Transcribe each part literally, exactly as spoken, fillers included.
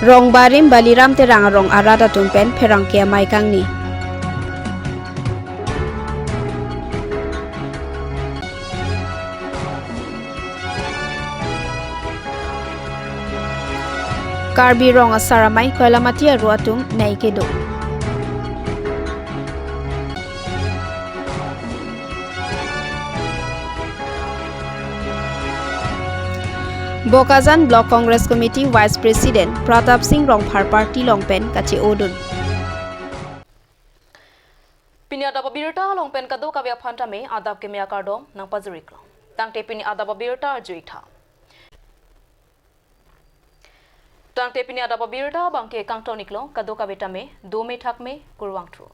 Rong barim Baliram Terang arong arat atum pen pherangke amei kangni. Karbi Rong Asar Amei Koilamati Aro Atum Nei Kedo. Bokajan Block Congress Committee Vice President Pratap Singh Rongphar party along pen kache-odun. Pini adap abirta along pen kadokave aphan tame adap keme akardom nangpajir-iklo. Tangte pini adap abirta arju-ik tha. Tangte pini adap abirta abangke kangton-iklo, kadokave tame dome thakme, kurvangthu.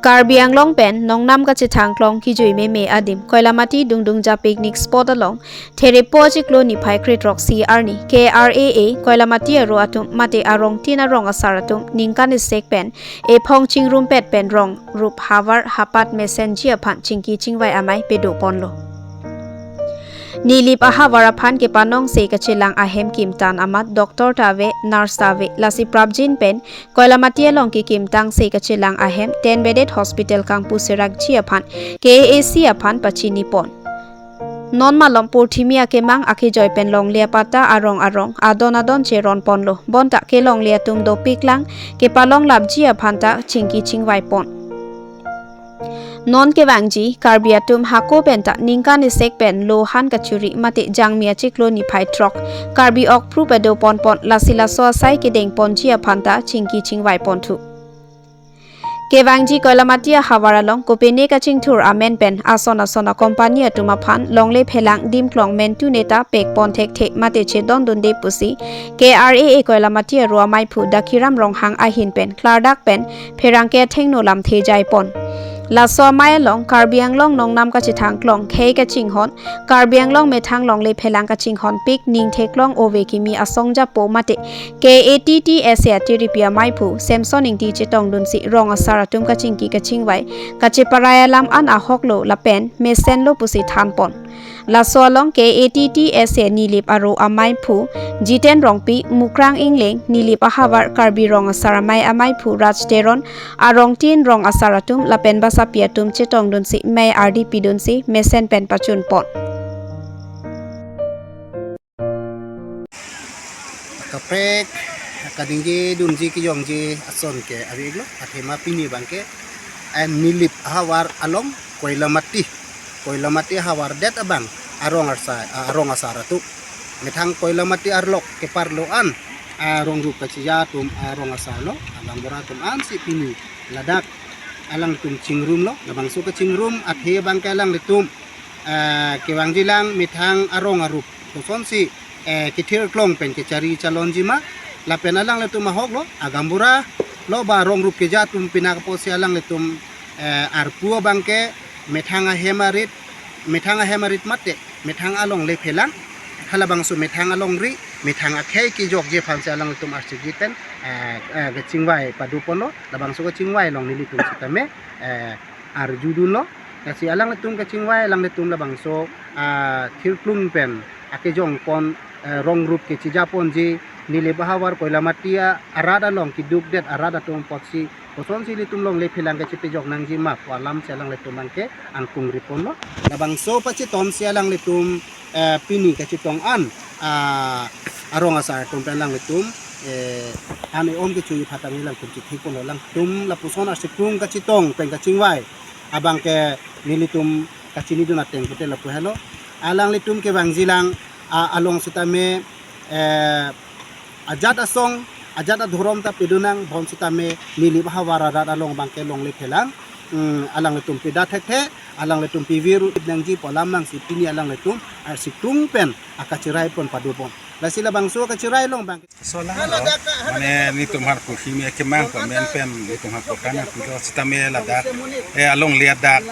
Karbi Anglong pen nongnam kachethang klong kijui meme adim Koilamati Dungdungja picnic spot along Therepo achiklo niphai kre-throksi arni K R A A Koilamati Aro Atum mate arong tin arong asar atum ningkan isek pen ephong chingrumpet pen rong rup havar hapat mesenji aphan chingki chingvai amei pado ponlo. Nilip ahavar aphan kepanongse kachelang ahem kimtan amat doctor ta ave, nurse ta ave, lasi prapjin pen Koilamati along kekimtangse kachelang ahem ten bedded hospital kangpu serakji aphan K A A C aphan pachini pon. Non malom purthimi akemang akejoi pen longle apata arong arong adon adon cheron ponlo. Bonta kelongle atum dopiklang, kepalong lapji aphan ta chingki chingvai pon. Non kevangji Karbi atum hako pen ta ningkan isek pen lohan kachuri mate jangmi achiklo niphai throk Karbi okpru pado pon pon, lasi laso asai kedeng ponji aphan ta chingki chingvai ponthu. Kevangji Koilamati ahavar along kopine kachingthur amen pen ason ason a-company atum aphan longle phelang dim klong mentu neta pek pon thekthe mate chedondunde pusi K R A A Koilamati Aro Amei phu Dakiram Ronghang ahin pen klardak pen pherangke athengno lamthe jai pon. Laso amei along Karbi Anglong nongnam kachethang klong khei kachinghon, Karbi Anglong methang longle phelang kachinghon pik ning theklong ove kimi asong japo mate K A T T S A atiripi amei phu Samson Ingti chetongdunsi rong asar atum kachingki kachingvai kacheparai alam an ahoklo lapen mesenlo pusi than pon. Laso along K A T T S A Nilip Aro Amei phu Jiten Rongpi, Mukrang Ingleng, Nilip ahavar Karbi Rong Asar Amei amei phu Raj Teron, arong tin rong asar atum lapen basapi atum chetongdunsi mei ardi pidunsi mesen pen pachun pon. Kaprek, kaningje dunji kejongji ason ke ave-iklo, athema pini abangke, eh, Nilip ahavar along Koilamati, Koilamati havar det abang arong asar, arong asar atum. Methang Koilamati arlok keparlo an, arong rup kachija atum arong asar lo, abang bora atum ansi pini ladak alangtum chingrumlo, labangso kachingrum athe abangke alanglitum, eh, kevangjilang methang arong arup kosonsi, eh, kethir klong pen kechari chalonji ma, lapen alanglitum ahoklo, agambura lo ba rong rup keja atum pinak apotsi alanglitum, eh, arpu abangke methang ahem arit, methang ahem arit mate methang alongle phelang, halabangso methang alongri, methang akhei kejokji aphansi alanglitum arsikji pen, eh, eh, kachingvai pado ponlo, labangso kachingvai along nelitum sitame, eh, arjudunlo. Lasi alanglitum kachingvai alanglitum labangso, ah, thirklung pen akejong pon, eh, rong rup kechija ponji Nilip ahavar Koilamati arat along keduk det arat atum apotsi kosonsi ilitum longle phelang kachepejok nangji ma pu alamsi alanglitum abangke angkung ri ponlo. Labangso pachitonsi alanglitum, eh, pini kachetong an, ah, arong asar atum pen alanglitum, eh, an e-om kechoji aphan tame alanglitum chethi ponlo, alanglitum lapuson arsikung kachetong pen kachingvai abangke nelitum kachinidun ateng pute lapu helo. Alanglitum kevangjilang, ah, along sitame, eh, ajat asong, ajat adhorom ta pedonang, bonsitame Nilip ahavar arat along abangke longle phelang, mm, alanglitum pida thekthe, alanglitum pivir nangji pu alam nangsi pini alanglitum arsikung pen akachirai pon pado pon. Lasi labangso akachirai along abang. Solang lo, mane nelitum aphan purthimi akemang ko men pen nelitum aphan purthana pilo sitame ladak, eh, alongle adak,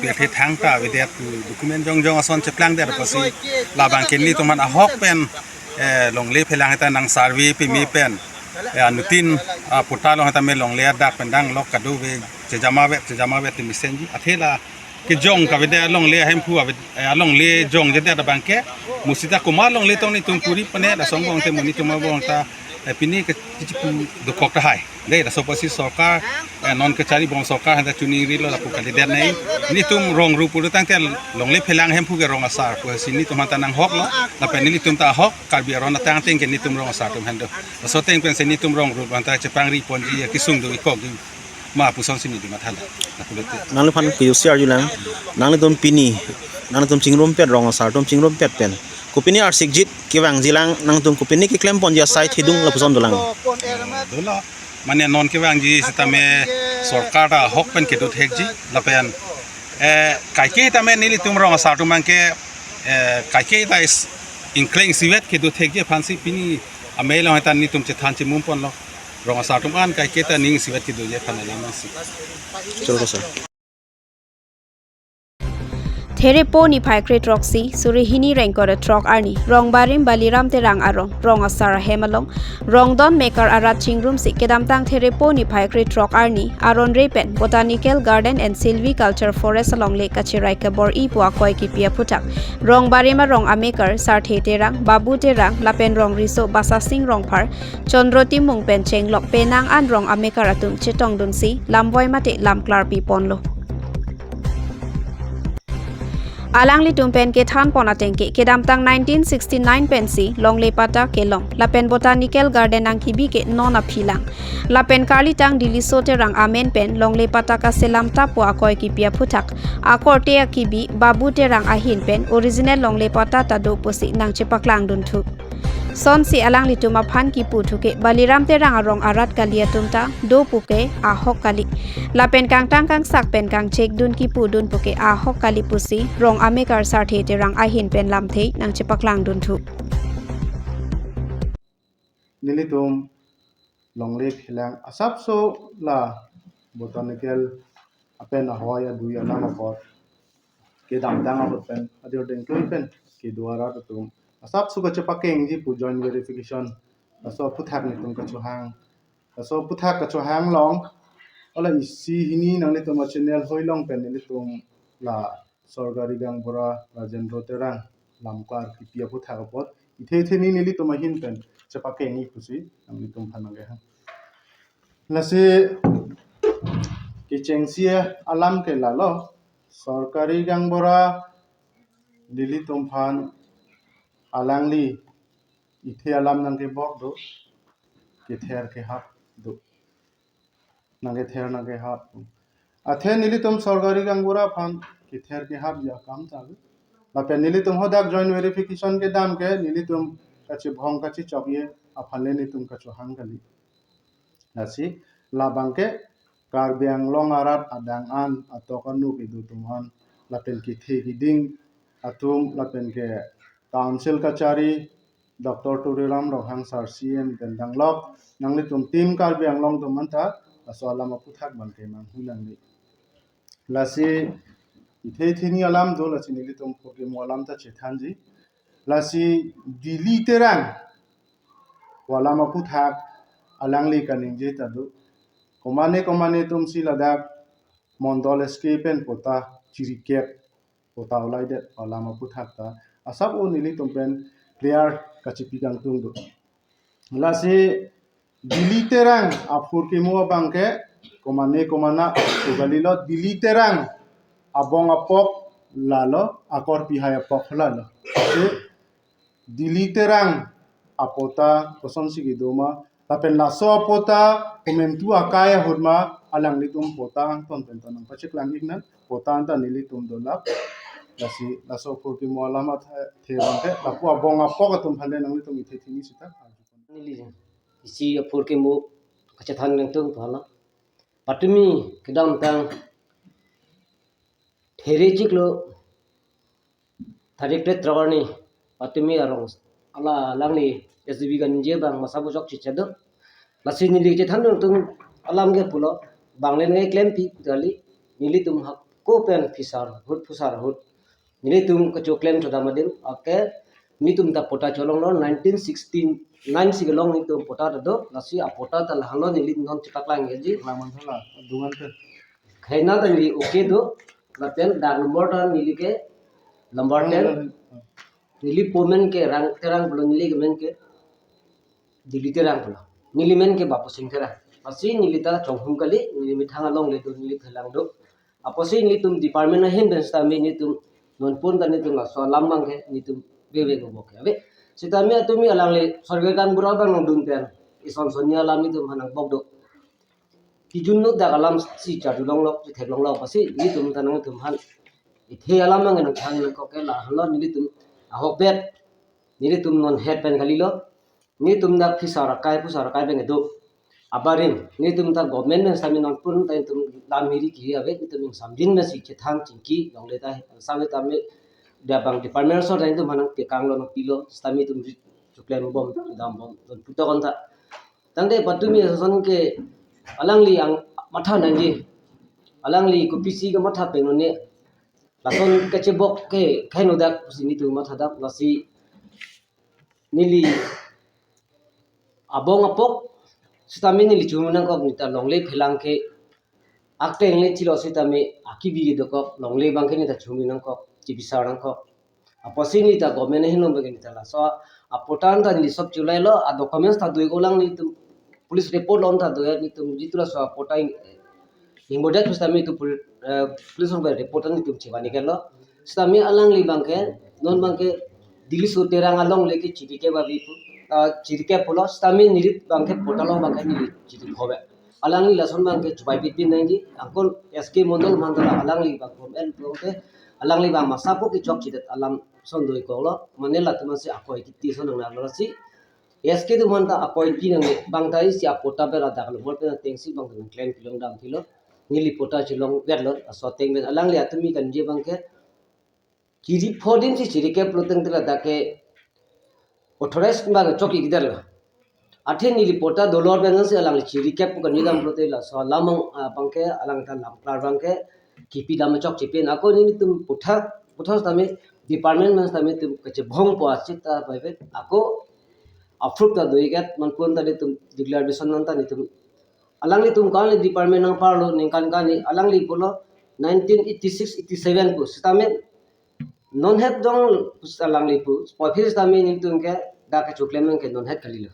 pirthe thangta avedet pu document jongjong ason cheplangdet apotsi labangke nelitum aphan ahok pen, eh, longle phelang heta nang survey peme pen, eh, anuttin, ah, patta along heta me longle adak pen danglok kadokave chejama vet, chejama vet ti mesenji. Athe la Kejong kavedet alongle ahemphu ave, eh, alongle jongjedet abangke, mo seta komat alongle tong netum puri pane, laso angbong te mo netum angbong ta, eh, pini ke chipu dokok tahai. Dei, laso apotsi sorkar, eh, non kachari bom sorkar aphan ta choningri lo lapu kalidet nai. Netum rong ru puru tangte longle phelang ahemphu ke rong asar pu si netum aphan ta nanghok lo, lapen netum ta ahok, Karbi aron atangteng ke netum rong asar atum hendo. Laso ateng pensi netum rong ru aphan ta chepangri ponji, ya kesung do-ikji ma puson si neli mathalo. Lapu lote. Nangliphan kejutsi arjulang, nanglitum pini, nanglitum chingrumpet, rong asar atum chingrumpet pen, kopine arsikjit kevangjilang, nangtum kopine keklem ponji asai thedung lapuson dolang. Dolo. Mane non kevangji sitame sorkar ta ahok pen kedo thekji lapen, eh, kaike tame nelitum rong asar atum abangke, eh, kaike ta is ingkleng isivet kedo thekji aphansi pini amei along ta netum chethan chimum ponlo. Rong asar atum an kaike ta ning isivet kedoji aphan alam si. Chalo, sir. Therepo niphai kre throksi, suri hini ingkoi ra throk arni, Rongbarim Baliram Terang arong, rong asar ahem along, rongdon mekar arat chingrumsi kedamtang Therepo niphai kre throk arni, aron re pen Botanical Garden and Silviculture Forest alongle kachirai kebor-i pu akoi kipi aphuthak, Rongbarim arong amekar Sarthe Terang, Babu Terang, lapen rong riso Basasing Rongphar, Chandra Timung pen chenglok penang an rong amekar atum chetongdunsi lamvoi mate lam klarpi ponlo. Alanglitum pen kethan pon ateng ke kedamtang nineteen sixty-nine pensi longle patta kelong lapen Botanical Garden nangkebi ke non aphi lang. Lapen karlitang Diliso Terang amen pen longle patta kaselam ta pu akoi kipi aphuthak, akorte akebi Babu Terang ahin pen original longle patta ta do pusi nangchepaklangdunthu. Sonsi alanglitum aphan kipu thu ke Baliram Terang arong arat kali atum ta do puke ahok kali. Lapen kangtang kangsak pen kangchekdun kipudun puke ahok kali pusi rong amekar Sarthe Terang ahin pen lamthe nangchepaklangdunthu. Nelitum longle phelang asapso la Botanical apen ahoi adui anam apot kedamtang ahut pen adir dengklui pen kedo arat atum asapso kachepakengji pu joint verification laso aphuthak netum kachohang. Laso aphuthak kachohang along, hala isi hini nanglitum a-channel hoi along pen nelitum la Sorkari Gaonbura Rajendra Terang lamklar kipi aphuthak apot ithe ithe ni nelitum ahin pen chepakengji pusi nanglitum aphan nangkehang. Lasi kechengsi alam ke lalo, Sorkari Gaonbura nelitum aphan alangli ithe alam nangkebok do, kether kehap do. Nangkether nangkehap. Athe nelitum Sorkari Gaonbura aphan kether kehapji akam ta do. Lapen nelitum hadak joint verification kedam ke nelitum kachibhong kachichokji aphan le nelitum kachohang kali. Lasi labang ke Karbi Anglong arat adang an atok anu kedo atum an lapen kethe kiding atum lapen ke council kachari Doctor Tuliram Ronghang sir C M pen danglok nanglitum team Karbi Anglong atum anta laso alam aphuthak abang ke manghu nangji. Lasi ithe ithe ni alam do, lasi nelitum phurkimo alam ta chethanji. Lasi Dili Terang pu alam aphuthak alangli kaningje ta do. Komane komane atumsi ladak Mondol S K pen patta chirikep, patta ulaidet alam aphuthak ta asap o nelitum pen clear kachipi kangtung do. Lasi Dili Terang aphurkimo abang ke komane komane pu kalilo, Dili Terang abong apok lalo, akorpi hai apok lalo. Lasi Dili Terang apatta kosonsi kedo ma, lapen laso apatta komantu akai ahut ma, alanglitum patta angton pen ta nangpacheklang iknang, patta anta nelitum dolap. Lasi laso aphurkimo alam athe abang ke lapu abong apok atum aphan le nanglitum ithe ithe ni sita. Neli isi aphurkimo kachethan nangtung pu hala. Patumi kedamtang there chiklo tarik kre throk arni patumi arong, hala alangli S D B kaningje abang masa bujok chiche do. Lasi neli chethan nangtung alam ke pulo, bang le nangklempi kali, nelitum hako pen phisar ahut phusar ahut nelitum kachoklem chodam adim ake nelitum ta patta cholonglo, nineteen sixty-nine si kelong nelitum patta ta do. Lasi apatta ta lahenlo, neli non chepaklangji. Laman thala, dungan ke. Khaina ta neli okay do. Lapen dak number ta neli ke number ten. Neli po men ke Rang Terang pulo, neli ke men ke Dili Terang pulo. Neli men ke Bapu Sing Terang. Lasi neli ta Chonghum kali, neli methang along le do, neli phelang do. Apotsi nelitum department ahin pen sitame nelitum non pon ta nelitum laso alam abang ke nelitum veve ko bok ke ave. Sitame atumi alangli sorkari gaonbura abang nangdun pen ison sonni alam nelitum aphan nangbok do. Kijun no dak alam si charju longlok, si thek longlok, apotsi nelitum ta nangtum aphan ithe alam abang nangthang nangkok ke lahenlo nelitum ahokpet. Nelitum non het pen kalilo. Nelitum dak phisar akai, phusar akai pen kedo. Abarim, nelitum ta government pen sitame non pon ta nelitum lam hiri kiri ave, nelitum ingsamdin pen si chethang chingki longle ta, sitame tame dak abang department asor ta nelitum aphan nangpekanglo, nangpilo, sitame nelitum ri-, choklem bom, dam bom, don putok on ta. Tangte patumi ason ke alangli ang matha nangji. Alangli kopisi kematha pen lo ne. Lason kachebok ke kaino dak pusi nelitum matha dak, lasi neli abong apok sitame neli chumi nangkok, neli ta longle phelang ke akteng le chilo sitame akibi dokok, longle abang ke neli ta chumi nangkok, chibisar nangkok. Apotsi neli ta government ahin along abang ke neli ta laso apatta ta neli sop chulailo, a documents ta do-ik, olang nelitum police report along ta do-ik, nelitum jitu laso apatta ing-, ingbodet pusitame nelitum pol-, eh, police along report ta nelitum chevan-ik lo. Sitame alangli abang ke, non abang ke Dili so Terang along le ke chirikep avi pu, ah, chirikep pulo, sitame neli abang ke patta along abang ke neli chiri khove. Alangli lason abang ke chubai pipin nangji, angkon S K Mondol mandala alangli abang kom en abang ke, alangli abang masa po kechok chidet alam son do-ik lo, mane latum si akoi kiti son nang lo si, S K atum aphan ta akoi pi nangne, bang ta isi apatta pen adak lo, mol pen ateng si bang ta nangklem pilong dam pilo. Neli patta chelong vet lo, aso ateng pen alangli atumi kanji abang ke chiri phodin si chirikep pulo tangte ladak ke authorize abang chokche keder lo. Athe neli patta dolor pen si alangli chirikep pu kanji dam pulote laso alam abang, ah, abang ke alang ta lam klar abang ke kipi dam chokche pen, ako nelitum patta, patta sitame department pen sitame nelitum kachebong po achit ta pai pen, ako approve ta do-ik, non pon ta nelitum declaration nang ta nelitum, alanglitum kali department nangparlo ningkan kani, alangli pulo nineteen eighty-six eighty-seven pu, sitame non het dong alangli pu, po phir sitame nelitum ke dak kechoklem abang ke non het kalilo.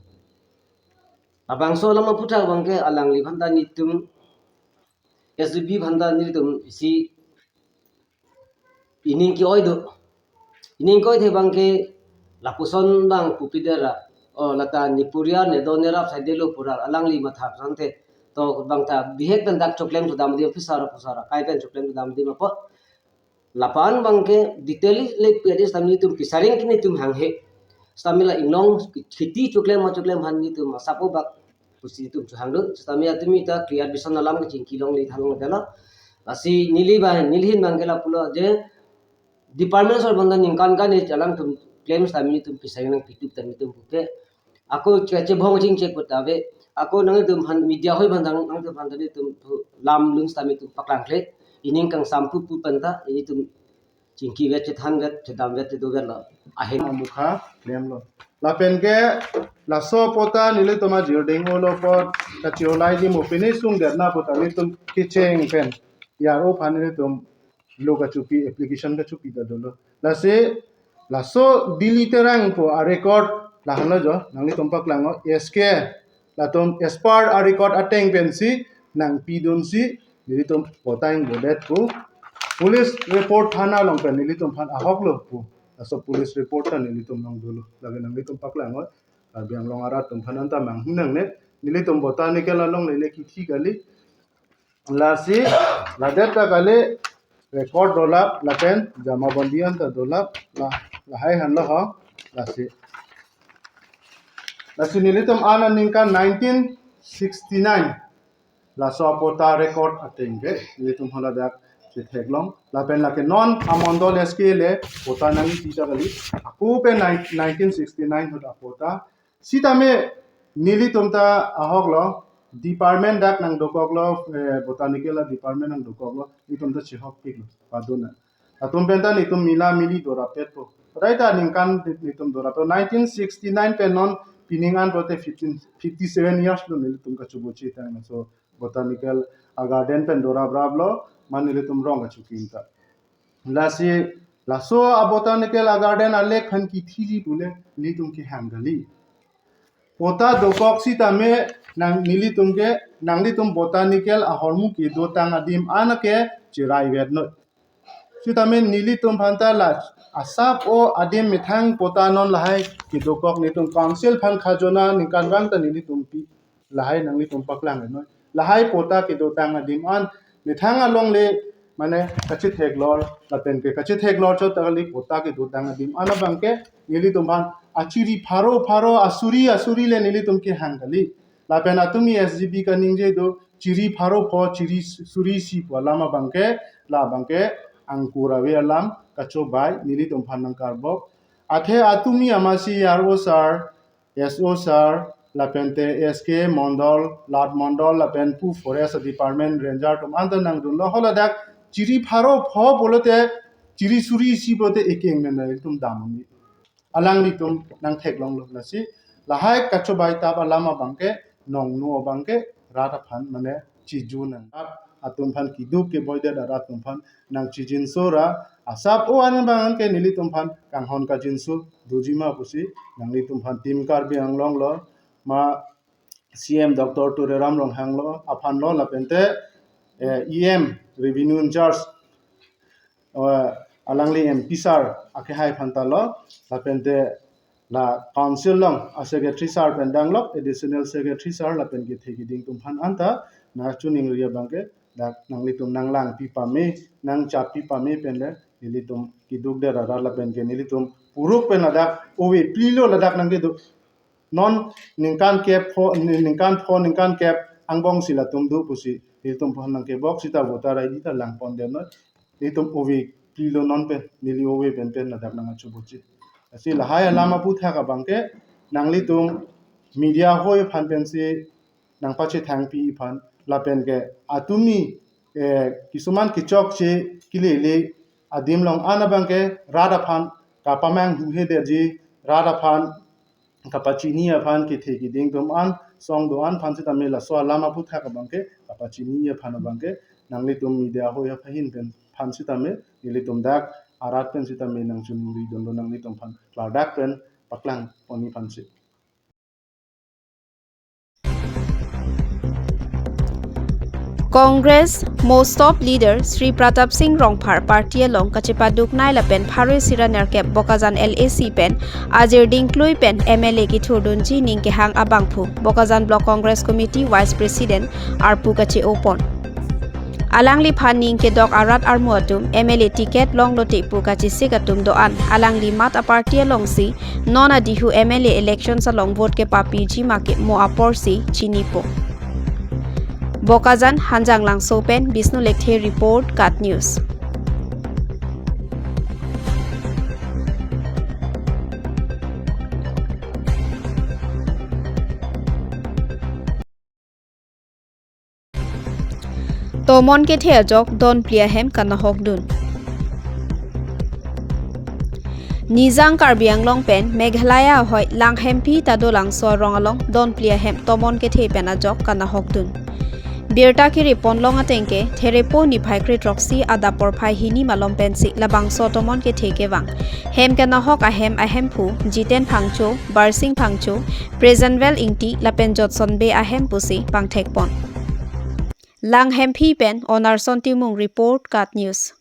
Labangso alam aphuthak abang ke alangli aphan ta nelitum S G B aphan ta nelitum isi ining ke-oi do. Ining ke-oi athe abang ke lapuson abang pupi dera. O lata nipuria nedon nerap saidelo purar alangli matha sante. To bang ta bihek pen dak choklem sudam di officer officer akai pen choklem sudam di mapo. Lapu-an abang ke detail le pi adi sitame nelitum pisaring ke nelitum hanghe. Sitame la inglong kheti choklem ma choklem aphan nelitum asapo bak pusi nelitum chohang do, sitame atumi ta clear bison alam kechingki longle thanlo delo. Lasi neli ba, neli ahin abang ke lapulo je department asor aphan ta ningkan kani alangtum klem sitame nelitum pisaring nangpi tup ta nelitum pupe. Ako kachebong chingchek puta ave. Ako nangtum aphan media hoi aphan ta nangtum aphan ta nelitum pu lam lun sitame nelitum paklangkle. Ining kangsam pu pu pen ta nelitum chingki vet, chethan vet, chedam vet, chedo vet lo. Ahem amukha klemlo. Lapen ke laso patta nelitum ajir deng-olo apot kachirolai di mo pine sungdet na patta nelitum kecheng pen. Yar o aphan nelitum lo kachopi, application kachopi ta dolo. Lasi laso Dili Terang pu a record lahenlo jo, nanglitum paklang o, S K latum as per a record ateng pensi nangpidunsi nelitum patta ingbodet pu police report thana along pen nelitum aphan ahok lo pu. Laso police report ta nelitum along dolo. Lake nanglitum paklang o, Karbi Anglong arat atum aphan anta manghun nangne, nelitum botanical along lele kithi kali. Lasi ladet ta kali, record dolap lapen jamabandi anta dolap la, lahai henlo ho. Lasi, lasi nelitum an aningkan nineteen sixty-nine laso patta record ateng ke nelitum haladak chetheklong. Lapen lake non amondol S K le patta nangpi ta kali. Ako pen nine-, nineteen sixty-nine ahut apatta. Sitame nelitum ta ahok lo, department dak nangdokok lo, eh, botanical department nangdokok lo, nelitum ta chehokpik lo, padona. Latum pen ta nelitum mila mili dorapet po. Padai ta ningkan nelitum dorapet. Nineteen sixty-nine pen non pining an pote fifteen, fifty-seven years lo nelitum kachoboche tang. So botanical a garden pen dorapraplo, mane nelitum rong kachokim ta. Lasi laso a botanical a garden a lake aphan kithiji pule nelitum kehang kali. Patta dokok sitame nang nelitum ke, nanglitum botanical ahormu kedotang adim an ke cherai vet noi. Sitame nelitum aphan ta la asap o adim methang patta non lahai kedokok nelitum council aphan khajona ningkan vang ta nelitum pi lahai nanglitum paklang noi. Lahai patta kedotang adim an methang alongle mane kachetheklor lapen ke kachetheklor chot kali patta kedotang adim an abang ke nelitum aphan achiri pharo pharo asuri asuri le nelitum kehang kali. Lapen atumi S G B kaningje do chiri pharo pho chiri suri isi pu alam abang ke la abang ke angkur ave alam kachobai nelitum aphan nangkarbok. Athe atumi amasi R O sir, S O sir, lapen te S K Mondol, Lad Mondol, lapen pu forest department ranger atum anta nangdunlo holadak chiri pharo pho pulote chiri suri isi pulote ekeng men nelitum dam ni. Alanglitum nangtheklonglo lasi lahai kachobai tap alam abang ke nongnu abang ke rat aphan mane chiju nang. Rat atum aphan keduk keboidet rat atum aphan nangchijinso ra asap o an abang ke nelitum aphan kanghon kajinso dojima pusi nanglitum aphan Team Karbi Anglong lo ma C M Doctor Tuliram Ronghang lo aphan lo lapen te eh, E M revenue in charge eh, alangli M P sir akehai aphan ta lo lapen te la council along a secretary sir pen danglok additional secretary sir lapen kethe keding atum aphan anta nangchiningri abang ke dak nanglitum nanglangpi pame nangchapi pame pen le nelitum keduk dera ra lapen ke nelitum puruk pen ladak ove plilo ladak nangkedo non ningkan kep pho ningkan pho ningkan kep angbong si latum do pusi nelitum aphan nangkebok sita voter I D ta langpon den noi. Nelitum ove plilo non pen neli ove pen pen ladak nangkachobochi. Lasi lahai alam aphuthak abang ke nanglitum media hoi aphan pensi nangpachethangpi aphan lapen ke atumi eh, kisuman kechokche kelele adim along an abang ke rat aphan kapamanghu he detji rat aphan kapachini aphan kethe keding atum an song do-an aphan sitame laso alam aphuthak abang ke kapachini aphan abang ke nanglitum media hoi aphan pen aphan sitame nelitum dak arat pen sitame nangchunri dunlo nanglitum aphan klardak pen paklang poni aphan si. Congress most top leader Shri Pratap Singh Rongphar party along kachepaduknei lapen pharo isi ra nerkep Bokajan L A C pen ajir dingklui pen M L A kithurdunji ning kehang abangphu Bokajan Block Congress Committee Vice President arpu kache-opon. Alangliphan ning kedok arat armu atum M L A ticket longlote pu kachesik atum do-an alangli mat a party alongsi non adihu M L A elections along vote kepapiji ma ke mo aporsi chinipo. Bokajan Hanjanglangso pen Bishnu Lekthe report, KAT News. Tomon kethe ajok donphli ahem kanahokdun. Nijang Karbi Anglong pen Meghalaya ahoi Langhemphi ta dolangso arong along donphli ahem tomon kethe pen ajok kanahokdun. Birta kiri ponlong ateng ke Therepo niphai kre throksi adap porphai hini malom pensi labangso tomon kethe kevang. Hem kanahok ahem ahemphu Jiten Phangcho, Barsing Phangcho, Presenwell Ingti lapen Jotson Bey ahem pusi pangthekpon. Langhemphi pen Onarson Timung report, KAT News.